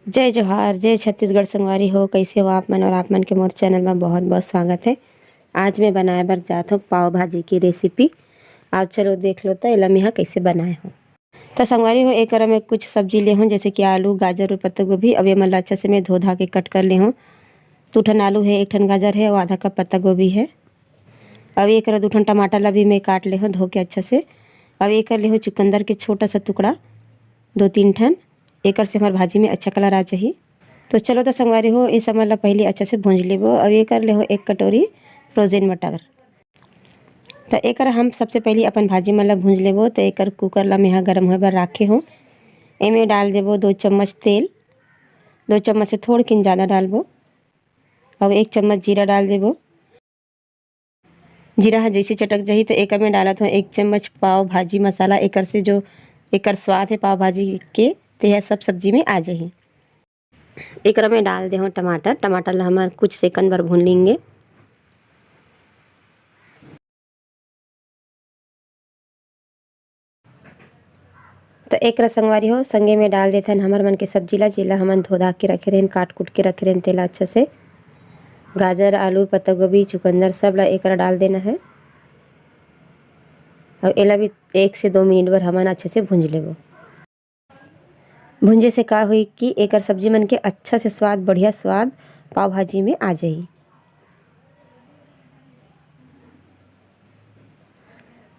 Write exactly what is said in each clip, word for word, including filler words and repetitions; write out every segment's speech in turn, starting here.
जय जोहार, जय छत्तीसगढ़ संगवारी हो। कैसे हो आप मन? और आप मन के मोर चैनल में बहुत बहुत स्वागत है। आज मैं बनाए बर जात हूँ पाव भाजी की रेसिपी। आज चलो देख लो तो एला मेहा कैसे बनाए हूँ। तो संगवारी हो, एक करा मैं कुछ सब्जी ले हूँ, जैसे कि आलू, गाजर और पत्ता गोभी। अब ये मन ला अच्छा से मैं धो धा के कट कर ले हूँ। दू ठन आलू है, एक ठन गाजर है और आधा कप पत्ता गोभी है। अब ये करा दू ठन टमाटर ला भी मैं काट ले हूँ धो के अच्छा से। अब ये कर ले हूँ चुकंदर के छोटा सा टुकड़ा, दो तीन ठन। एकर से हमार भाजी में अच्छा कलर आ जाही। तो चलो तो संगवारी हो, ये सब मन ला पहले अच्छा से भूंज लेबो। अब ये कर ले हो एक कटोरी फ्रोजन मटर। तो एकर हम सबसे पहले अपन भाजी मन ला भूंज लेबो। तो एकर कुकर ला मेहा गरम होए बर राखे हो। एमे डाल देबो दो चम्मच तेल, दो चम्मच से थोड़किन ज़्यादा डालबो। अब एक चम्मच जीरा डाल देबो। जीरा ह जैसे चटक जाही, तो एकर में डालत हो एक चम्मच पाव भाजी मसाला। एकर से जो एकर स्वाद है पाव भाजी के, तो यह सब सब्जी में आ जाही। एकर में डाल दे हो टमाटर। टमाटर ला हमन कुछ सेकंड बर भून लेंगे। तो एकरा संगवारी हो, संगे में डाल देथन हमर मन के सब्जी ला, जेला हमन धो धा के रखे रहेन, काट कूट के रखे रहेन, तेला अच्छा से। गाजर, आलू, पत्ता गोभी, चुकंदर, सब ला एकरा डाल देना है। और एला भी एक से दो मिनट बर हमन अच्छे से भूंज लेबो। भूंजे से का होई कि एकर सब्जी मन के अच्छा से स्वाद, बढ़िया स्वाद पाव भाजी में आ जाही।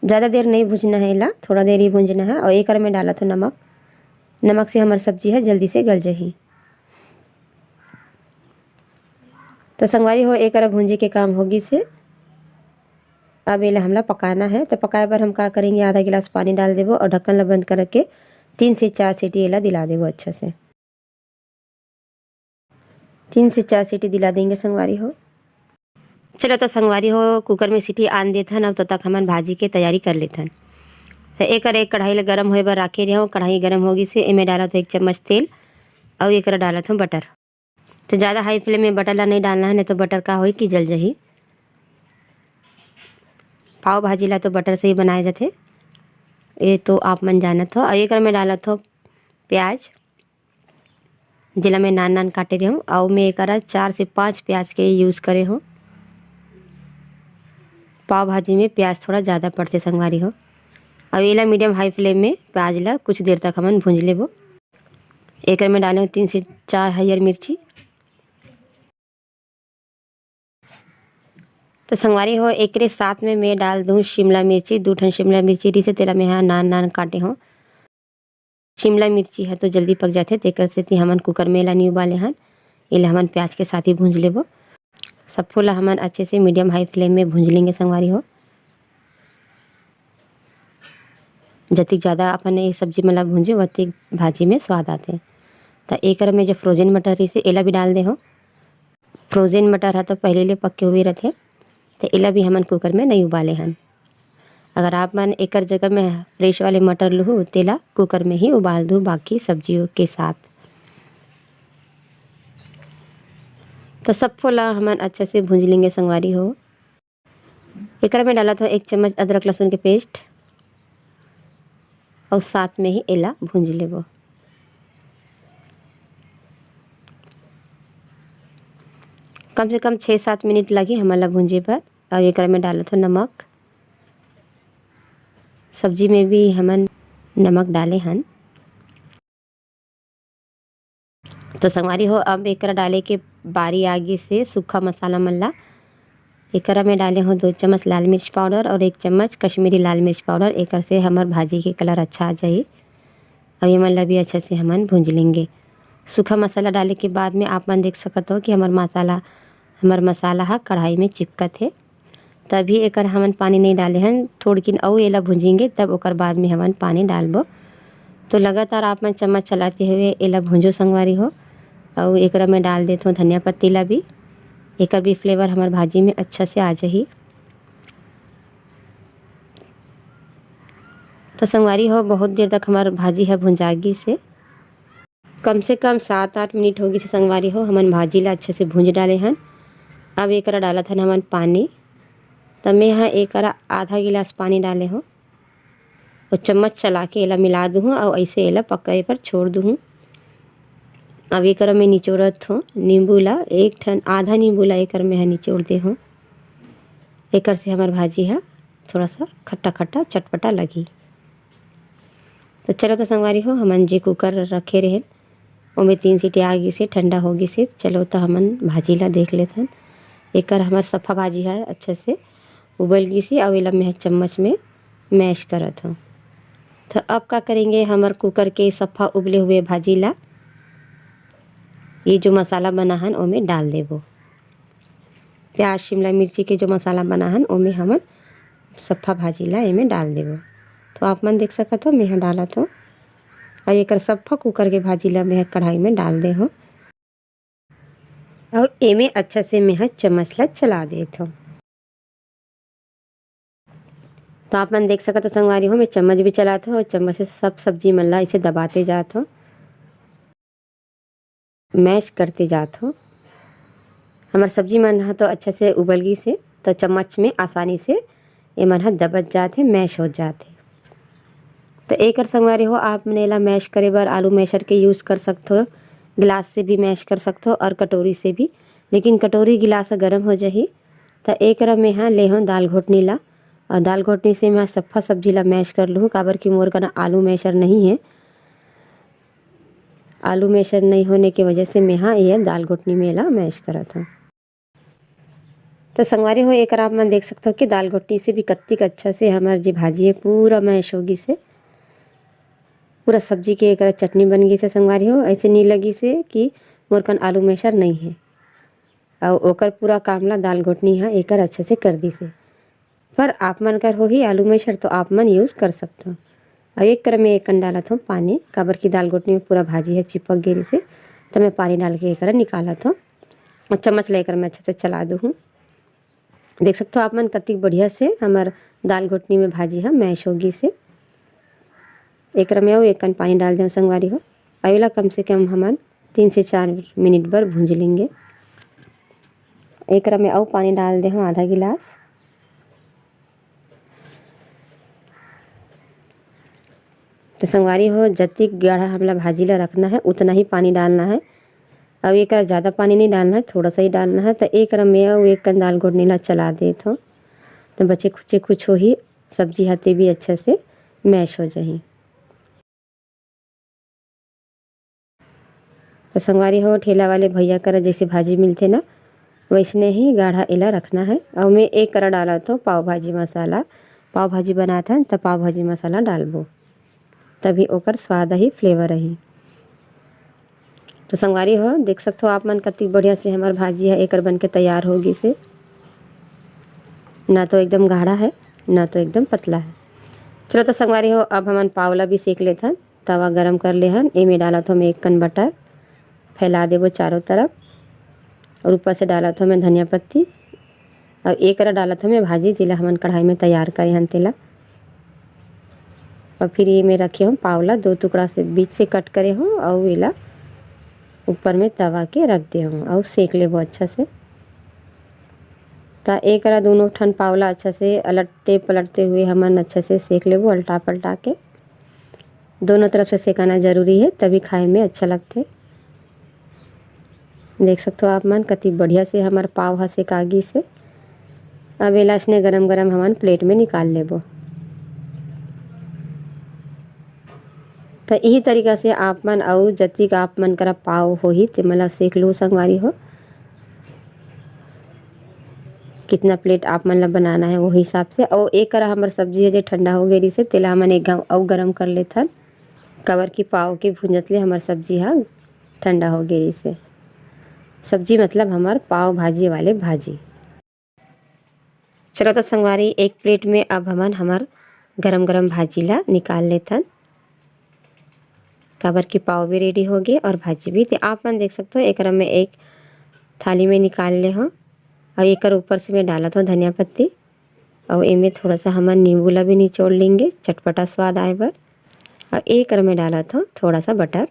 ज़्यादा देर नहीं भूंजना है एला, थोड़ा देर ही भूंजना है। और एकर में डालत हो नमक। नमक से हमर सब्जी है जल्दी से गल जाही। तो संगवारी हो, एकर भूंजे के काम होगी से। अब एला हमला पकाना है। तो पकाए बर हम का करेंगे, आधा गिलास पानी डाल देबो और ढक्कन ला बंद करके तीन से चार सीटी एला दिला देबो अच्छा से। तीन से चार सीटी दिला देंगे संगवारी हो। चलो तो संगवारी हो, कुकर में सीटी आन देथन। अब तब तक हमन भाजी के तैयारी कर लेथन। तो एकर एक कढ़ाई ला गरम होए बर राखे रहे हो। कढ़ाई गरम होगी से एमे डालत हो एक चम्मच तेल और एकरा डालत हो बटर। तो ज़्यादा हाई फ्लेम में बटर ला नहीं डालना है, नहीं तो बटर का होई कि जल जाही। पाव भाजी ला तो बटर से ही बनाए जाथे, ये तो आप मन जानत हो। और एकर में डालत हो प्याज, जेला मैं नान नान काटे रहे हूँ। और मैं एकरा चार से पाँच प्याज के यूज़ करे हूँ। पाव भाजी में प्याज थोड़ा ज़्यादा पड़थे संगवारी हो। और एला मीडियम हाई फ्लेम में प्याज ला कुछ देर तक हमन भूंज लेबो। एकर में डाले हूँ तीन से चार हरियर मिर्ची। तो संगवारी हो, एकरे साथ में मैं डाल दूँ शिमला मिर्ची। दू ठन शिमला मिर्ची रहिसे, तेला मैं हा नान नान काटे हूँ। शिमला मिर्ची है तो जल्दी पक जाथे, तेकर सेती हमन कुकर में एला नहीं उबाले हन। एला हमन प्याज के साथ ही भूंज लेबो। सब्बो ला हमन अच्छे से मीडियम हाई फ्लेम में भूंज लेंगे संगवारी हो। जतिक ज़्यादा अपन ये सब्जी मन ला भूंजे, ओतिक भाजी में स्वाद आथे। त एकर में जो फ्रोजन मटर रहिसे, एला भी डाल दे हो। फ्रोजन मटर ह तो पहले ले पके हुए रथे, त एला भी हमन कुकर में नहीं उबाले हन। अगर आप मन एकर जगह में फ्रेश वाले मटर लुहू, तेला कुकर में ही उबाल दू बाकी सब्जियों के साथ। तो सब्बो ला हमन अच्छे से भूंज लेंगे संगवारी हो। एकरा में डालत हो एक चम्मच अदरक लहसुन के पेस्ट और साथ में ही एला भूंज लेबो। कम से कम छः सात मिनट लगी हमन ला भूंजे बर। और एकरा में डालत हो नमक। सब्जी में भी हमन नमक डाले हन। तो संगवारी हो, अब एकरा डाले के बारी आ गिस हे सूखा मसाला मन ला। एकरा में डाले हो दो चम्मच लाल मिर्च पाउडर और एक चम्मच कश्मीरी लाल मिर्च पाउडर। एकर से हमर भाजी के कलर अच्छा आ जाही। अब ये मन ला भी अच्छा से हमन भूंज लेंगे। सूखा मसाला डाले के बाद में आप मन देख सकत हो कि हमर मसाला, हमर मसाला ह कढ़ाई में चिपकत हे। तभी एकर हमन पानी नहीं डाले हन, थोड़किन अउ एला भूंजेंगे, तब ओकर बाद में हमन पानी डालबो। तो लगातार आप मन चम्मच चलाते हुए एला भूंजो संगवारी हो। अउ एकरा में डाल देथो धनिया पत्ती ला भी, एकर भी फ्लेवर हमर भाजी में अच्छा से आ जाही। तो संगवारी हो, बहुत देर तक हमर भाजी ह भुंजा गिस हे। कम से कम सात आठ मिनट हो गिस हे संगवारी हो, हमन भाजी ला अच्छे से भूंज डाले हन। अब एकरा डालत हन हमन पानी। त मैं ह एकरा आधा गिलास पानी डाले हूँ और चम्मच चला के एला मिला दूहूँ और ऐसे एला पकाए पर छोड़ दूहूँ। अब एकर में निचोड़त हों नींबू ला, एक ठन आधा नींबू ला एकर में ह निचोड़ दे हों। एकर से हमर भाजी ह थोड़ा सा खट्टा खट्टा चटपटा लगही। तो चलो तो संगवारी हो, हमन जे कुकर रखे रहेन, ओमे तीन सीटी आ गिस हे, ठंडा हो गिस हे। चलो तो हमन भाजी ला देख लेथन। एकर हमर सफा भाजी ह अच्छा से उबल गिस हे, अउ एला मैं चम्मच में मैश करत हूँ। तो अब का करेंगे, हमर कुकर के सफा उबले हुए भाजी ला, ये जो मसाला बना हन, ओमे डाल देबो। प्याज, शिमला मिर्ची के जो मसाला बना हन, ओमे हमन सफा भाजी ला एमे डाल देबो। तो आप मन देख सकत हो, मेहा डालत हो। अउ एकर सफा कुकर के भाजी ला मेहा कढ़ाई में डाल दे हो। अउ एमे अच्छा से मेहा चम्मच ला चला देत हो। तो आप मन देख सकत हो संगवारी हो, मैं चम्मच भी चलात हो अउ चम्मच से सब सब्जी मन ला इसे दबाते जात हो, मैश करते जात हो। हमर सब्जी मन ह तो अच्छा से उबल गिस हे, तो चम्मच में आसानी से एमन ह दबत जात हे, मैश हो जात हे। तो एकर संगवारी हो, आप मन एला मैश करे बर आलू मैशर के यूज़ कर सकथो, गिलास से भी मैश कर सकथो और कटोरी से भी, लेकिन कटोरी गिलास ह गरम हो जाही। तो एकरा में हा लेहूँ दाल घोटनी ला, और दाल घोटनी से मैं सफ्फा सब्जी ला मैश कर लूँ, काबर कि मोर कना आलू मैशर नहीं है। आलू मैशर नहीं होने के वजह से मैं हा ये दाल घोटनी में ला मैश करत हूँ। तो संगवारी हो, एकर आप मन देख सकथो कि दाल घोटनी से भी कत्तिक अच्छा से हमर जे भाजी है पूरा मैश हो गिस हे। पूरा सब्जी के एकरा चटनी बन गिस हे संगवारी हो। ऐसे नहीं लगिस हे कि मोर कन आलू मैशर नहीं है। अउ ओकर पूरा काम ला दाल घोटनी हा एकर अच्छा से कर दिस हे। पर आप मन कर होही आलू मैशर तो आप मन यूज़ कर सकथो। अउ एक कर में एक कन डालत हूँ पानी, काबर कि दाल घोटनी में पूरा भाजी है चिपक गे रिस हे, तो मैं पानी डाल के एकर निकालत हूँ। और चम्मच लेकर मैं अच्छे से चला दूँ हूँ। देख सकथो आप मन कतिक बढ़िया से हमर दाल घोटनी में भाजी ह मैश हो गिस हे। एकरा में अउ एक कन पानी डाल देव संगवारी हो। अउ एला कम से कम हमन तीन से चार मिनट बर भूंज लेंगे। एकरा में अउ पानी डाल देहूँ आधा गिलास। तो संगवारी हो, जतिक गाढ़ा हमला भाजी ला रखना है, उतना ही पानी डालना है। अब एकरा ज़्यादा पानी नहीं डालना है, थोड़ा सा ही डालना है। तो एकरा में अउ एक कन दाल घोटनी ला चला देत हो, तो बचे खुचे कुछ होही, सब्जी हाथे भी अच्छा से मैश हो जाही। तो संगवारी हो, ठेला वाले भैया करा जैसे भाजी मिलथे ना, वैसने ही गाढ़ा एला रखना है। अउ मैं एक करा डालत हो पाव भाजी मसाला, पाव भाजी बनात हन त पाव भाजी मसाला डालबो, तभी ओकर स्वाद ही, फ्लेवर ही। तो संगवारी हो, देख सकथो आप मन कतिक बढ़िया से हमर भाजी है एकर बन के तैयार हो गिस हे। ना तो एकदम गाढ़ा है, ना तो एकदम पतला है। चलो तो संगवारी हो, अब हमन पाव ला भी सेक लेथन। तवा गरम कर ले हन, एमे डालत हो मैं एक कन बटर, फैला देबो चारों तरफ। और ऊपर से डालत हो मैं धनिया पत्ती, और एक करा डालत हो मैं भाजी, जेला हमन कढ़ाई में तैयार करे हन तेला। और फिर ये मैं रखे हूँ पाव ला, दो टुकड़ा से बीच से कट करे हूँ, और एला ऊपर में तवा के रख दे हूँ और सेक लेबो अच्छा से। त एकरा दोनों ठन पाव ला अच्छा से अलटते पलटते हुए हमन अच्छा से सेक लेबो, अल्टा पलटा के। दोनों तरफ से सेकाना जरूरी है, तभी खाए में अच्छा लगथे। देख सकथो आप मन, कति बढ़िया से हमर पाव ह सेका गिस हे। अब एला अइसने गरम गरम हमन प्लेट में निकाल लेबो। त इही तरीका से आप मन अउ जतिक आप मन करा पाव होही, तेमन ला सेक लू संगवारी हो। कितना प्लेट आप मन ला बनाना है, वो हिसाब से। अउ एक करा हमर सब्जी है, जे ठंडा हो गए रिसे, तेला हमन एक घाव अउ गरम कर लेथन, काबर कि पाव के भूंजत ले हमर सब्जी हा ठंडा हो गए रिसे। सब्जी मतलब हमर पाव भाजी वाले भाजी। चलो तो संगवारी, एक प्लेट में अब हमन हमर गरम गरम भाजी ला निकाल लेथन, काबर कि पाव भी रेडी हो गए और भाजी भी। तो आप मन देख सकते हो, एकरा में एक थाली में निकाल ले हो और एकर ऊपर से मैं डालत हूँ धनिया पत्ती और एमे थोड़ा सा हमन नींबू ला भी निचोड़ लेंगे, चटपटा स्वाद आए बर। और एकर में डालत हूँ थोड़ा सा बटर,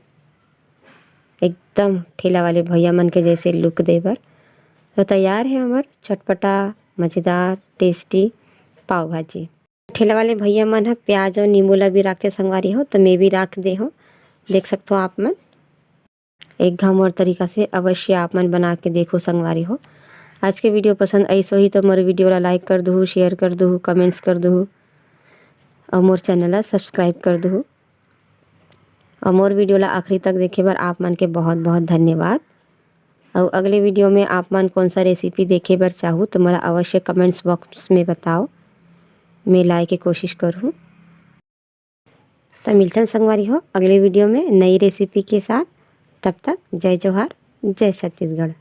एकदम ठेला वाले भैया मन के जैसे लुक दे बर। तो तैयार है हमर चटपटा, मज़ेदार, टेस्टी पाव भाजी। ठेला वाले भैया मन ह प्याज और नींबू ला भी राखते संगवारी हो, तो मैं भी राख दे हो, देख सकते हो आप मन। एक घांव मोर तरीका से अवश्य आप मन बना के देखो संगवारी हो। आज के वीडियो पसंद आइस होही तो मोर वीडियो ला लाइक कर दुहू, शेयर कर दुहू, कमेंट्स कर दुहू, और मोर चैनल ला सब्सक्राइब कर दुहू। और मोर वीडियो ला आखिरी तक देखे बर आप मन के बहुत बहुत धन्यवाद। और अगले वीडियो में आप मन कौन सा रेसिपी देखे बर चाहू तो मोला अवश्य कमेंट्स बॉक्स में बताओ, मैं लाए के कोशिश करूँ। तो मिलथन संगवारी हो अगले वीडियो में नई रेसिपी के साथ। तब तक जय जोहार, जय छत्तीसगढ़।